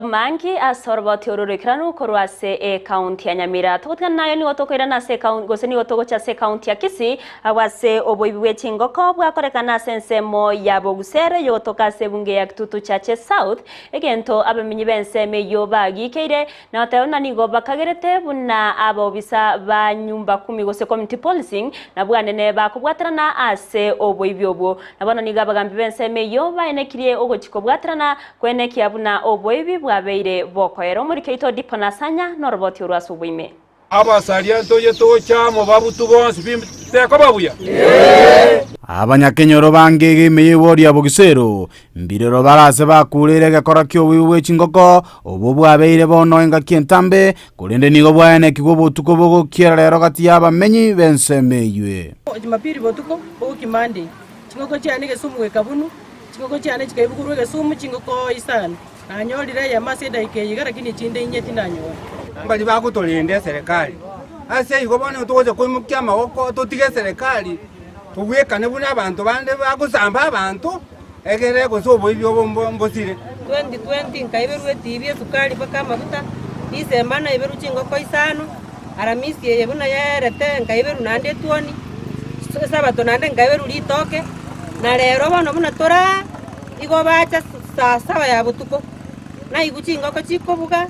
Mangi ase oroboti oru roikeranu korwa ase ekaunti ya Nyamira. Togotigana nayo nigo tokoirana ase ekaunti gose nigo togocha ase ekaunti ya Kisii agwo ase oboibi bwe chingoko bwakorekana ase ensemo ya Bogusere yogotoka ase ebunge ya Kitutu Chache South egento abamenyi b'ensemo eyio bagikeire na goteba buna nigo bakagerete buna abaobisa ba nyumba kumi gose community policing nabwo anene bakobwaterana ase oboibi obwo. Na bono nigo abagambi b'ensemo eyio baenekirie ogochia kobwaterana Kwenekia buna oboibi bwabeire bokoera omoriki oito Dipo Nasanya noroboti orwo ase oboime. Abasaria ntoye tocha amo babutu bonsi pi tekoba buya. Abanyakenyoro bange iga ime y'ewodi ya Bogisero, mbirero bare ase bakureire egekora ki'oboibi bwe chingoko, obwo bwabeire bono engaki entambe, korende nigo bwaenekigwe obotuko bogokiera rero gati y'abamenyi b'ensemo eywe. Jumapili botuko, bogokia Monday, chingoko chiane egesumu goika bunu, Chingoko chiane chikaibugurwa egesumu chingoko isano. Nanyorire eyemo ase edaika eye iga, lakini echinde inye tindanyora. Mbaria bagotorenda eserekari. Ase igo bono nigo togocha koimokia amaboko totige eserekari, tobwekane buna abanto bande bagosamba abanto, egere gose oboibi obo mbosire. 2020 nkaiberwa etibi esukari mpaka amaguta, December naiberwe chingoko isano, Aramisi eye buna yaerete nkaiberwa naende etuoni, Esabato naende nkaiberwa ritoke, na rero bono buna tore aa, igo bacha saa saba ya botuko, naigwa chingoko chikobuga,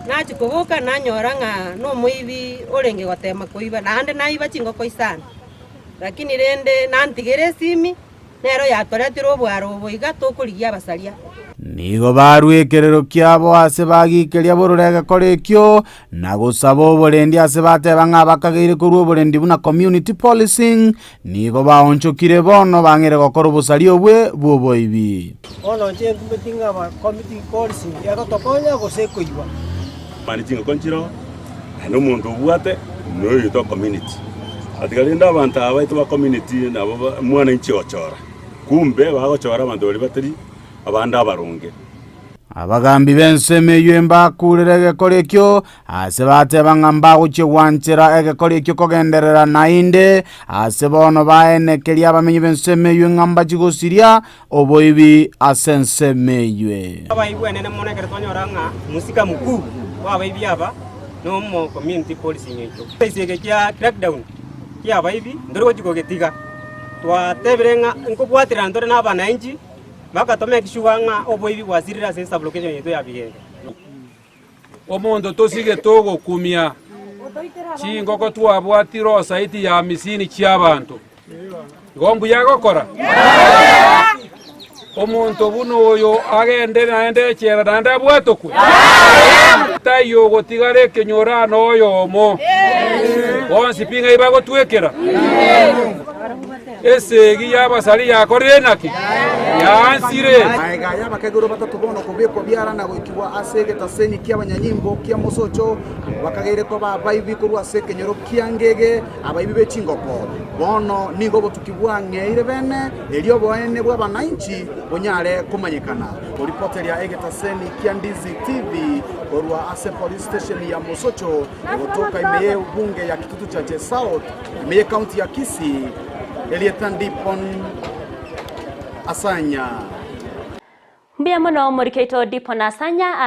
nachia koboka nanyora ng'a nomoibi orenge gotema koiba, naende naiba chingoko isano. Lakini rende nantigere esimi. Nero yatoretire obwaro obo iga tokorigia abasaria. Nigo barua ekerero kiabo ase bagikeria borore egekora ekio, na gosaba oborendi ase bateba ng'a bakageire korwa oborendi buna community policing, nigo baonchokire bono bang'eire gokora obosaria obwe bw'oboibi. Bono inche nkumeti ng'a aba community policing egotokonya gose ekoiba. Mani chingoko nchiroo, naende omonto obwate noyoito community. Atiga rende abanto aba baito ba community nabo ba mwananchi ogochora, kumbe bagochora abanto baria batari abande abaronge. Abagambi b'ensemo eyio mbakuurere egekora ekio, ase bateba ng'a mbagochia gwanchera egekora ekio kogenderera naende, ase bono baenekeria abamenyi b'ensemo eyio ng'a mbachie gosiria oboibi ase ensemo eyio. Abaibwi enene mono ekero twanyora ng'a musika mkuu bwa abaibi aba nomo community policing yaito. Ase eke kia crackdown kia abaibi ntori gochi kogetiga. Twatebire ng'a nkobwaterana tore na abananchi mpaka to make sure ng'a oboibi bwasirire ase esublocation yaito ya Bigege. Omonto tosigete ogokumia chingoko twabwatire osaiti ya amisini chi'abanto. Igo mbuya agokora? Omonto buna oyo agende naende echela naende abwatokwe? Taiyo ogotigara ekenyoro aa noyomo. Bonsi pi ng'ai bagotwekera? Esegi y'abasari yakorire naki? Yaansire. Magega aya abakegoro batato bono kobekwa biara na goikigwa ase egetaseni ki'abanyanyimbo kia mosocho, bakageire koba abaibi korwa ase ekenyoro kia ngege, abaibi be chingoko. Bono nigo obotuki bwang'eire bene, erio oboene bw'abanainchi bonyare komanyekana. Koripoteria egetaseni kia Ndizi TV korwa ase police station ya Mosocho egotoka ime y'ebunge ya Kitutu Chache South, ime y'ecounty ya Kisii, erieta Ndipon Asanya. Mbuya mono omoriki oito Dipon Asanya.